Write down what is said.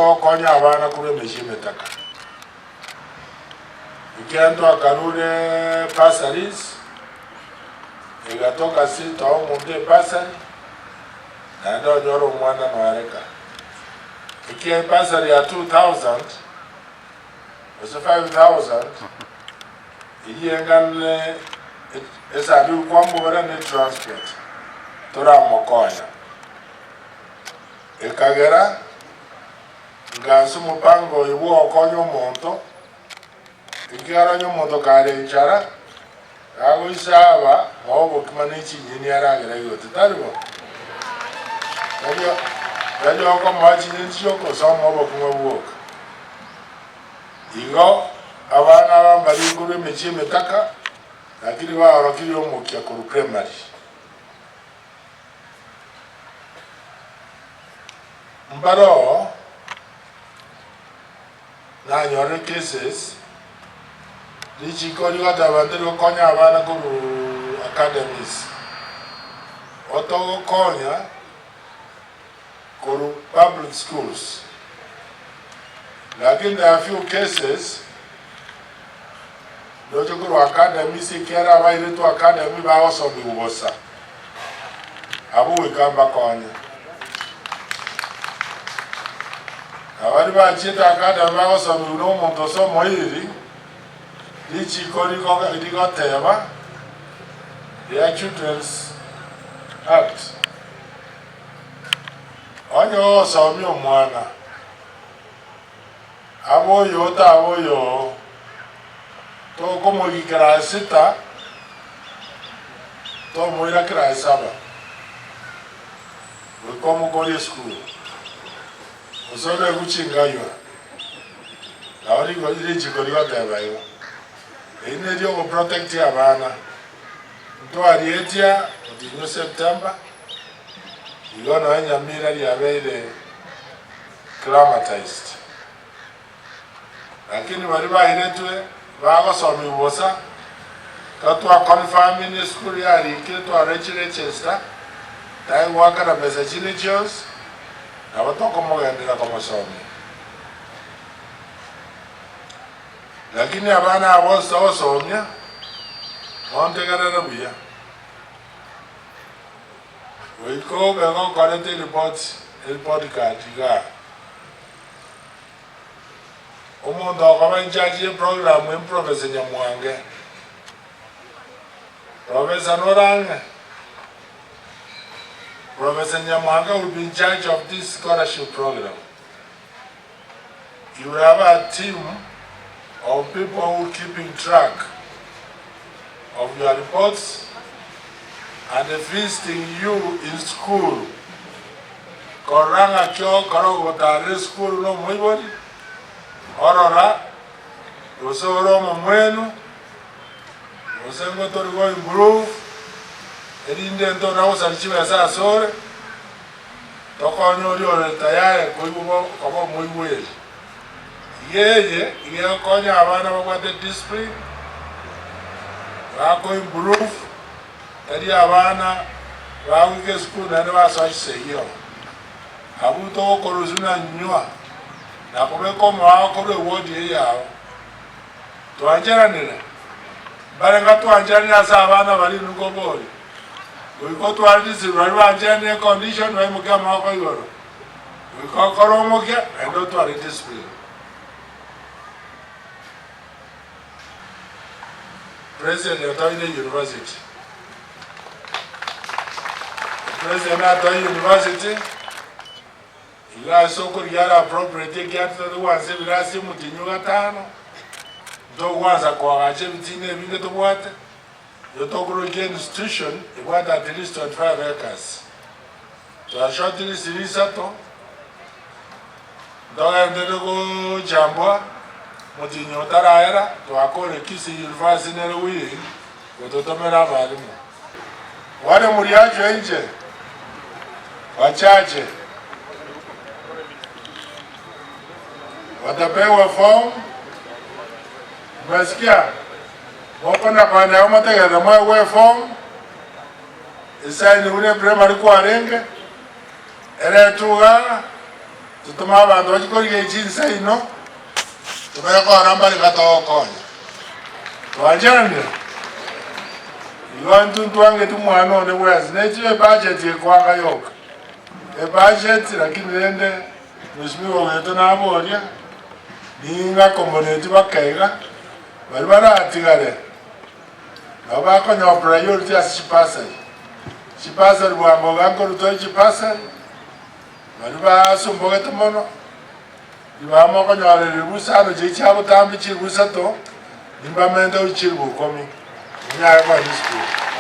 togokonya abana korwa emechie emetaka. Ekiagera twakarure bursaries, egatoka ase toa omonto ebursary, naende onyore omwana noareka. Ekiagera ebursary ya 2000 gose 5000, eyio engane esanduku kwamogora ne transport, toramokonya. Ekagera ngansa omopango oyo bw'ogokonya omonto, ekiagera onye omonto kare enchara, gagoisa aba moe obokima ne chinyeni aragere aigote, tari bo? Tari tari okomoa chinyeni chioka gose omoe obokima bwoka. Igo abana aba mbare korwa emechie emetaka, lakini baorokirie omokia korwa primary. Mbaroo nanyorire cases, richiko rigoteba ntari gokonya abana korwa academies, otogokonya korwa public schools, lakini there are few cases ndoche korwa academies ekiagera abairetwe academy bagosomiwa bosa. Abwo goika mbakonye. Na baria bachiete akadami bagosomigwa nomonto ase omoiri, richiko rigoteba, ria Children's Act, Onye ogosomia omwana, abe oyoo tabe oyoo, tokomoigikera sita, tomoira kera saba, goika omokorie esukuru, gose obekwe chingaywa. Nabo rigo richiko rigoteba igo. Eri nerio ogoprotect abana. Ntwarietia otinywe September, igo nonya Nyamira riabeire climatized. Lakini baria bairetwe bagosomigwa bosa, ekero twa confirmire esukuru yarikire twarechire register, tari goakana besa chinde chionsi, nabo tokomogenderera komosomia. Lakini abana aba bonsi togosomia, montegerere buya, goika obe gokorete ereport, ereport card igaa. Omonto okoba in charge ye program eye Professor Nyamwange. Professor nore ang'e? Professor Nyamwange will be in charge of this scholarship program. You will have a team of people who keeping track of your reports and visiting you in school. Korora ng'aki ogokora ogotaarera esukuru nomoibori, orora gose ore omomwenu, gose ngotori go improve, erinde ntora gosaria chibesa asore, tokonye oria ore tayare koigwa bo koba omoigweri. Iga eye iga egokonya abana babwate discipline, bako improve. Tari abana bagoika esukuru naende basoa chisegi oo. Abwo togokorusia buna nywa na kobeka omoao korwa ewodi eye yao. Twancheranire? Mbarenga twancheranire ase abana baria inwe nkoboria? Goika otware chisegi baria bancheranire econdition baimokie amaboko igoro. Goika okore omokia naende otware discipline. President otoire university. President atoe university, iga ase okorigia are appropriate ekiagera totari gwansa ebirasi omotienyi ogatano, ntogwansa koagacha ebitina ebinge tobwate, igo tokorokia institution ebwate at least 25 acres. Twashortlistire isato, ntogenderere gochambwa motienyi otaraera, twakore Kisii University nere willing gototomera abalimu. Wale muriachwe inche wachache watapewa form mmesikia mokona kogenda motegerere moegwe eform Esaini buna eprimary kwarenge, eretwe igaa. Totome abanto bachie korigereria chinsa ino, tobare korora mbare batogokonya. Twancheranire? Igo intwe ntwangeti omwana onde bwensi, nechibe ebudget ekoanga yoka, ebudget lakini rende Mheshimiwa oito naboria, ning'a accommodate bakaiga, baria baratigare nabo bakonyora priority ase chibursary. Chibursary bwango iga nkorutore chibursary, baria basumbogete mono, ribamo okonyora rirusa aro chiria chia botambe chiribu isato, nimbamente gochia chiribu ikomi, ninyare koenda esukuru.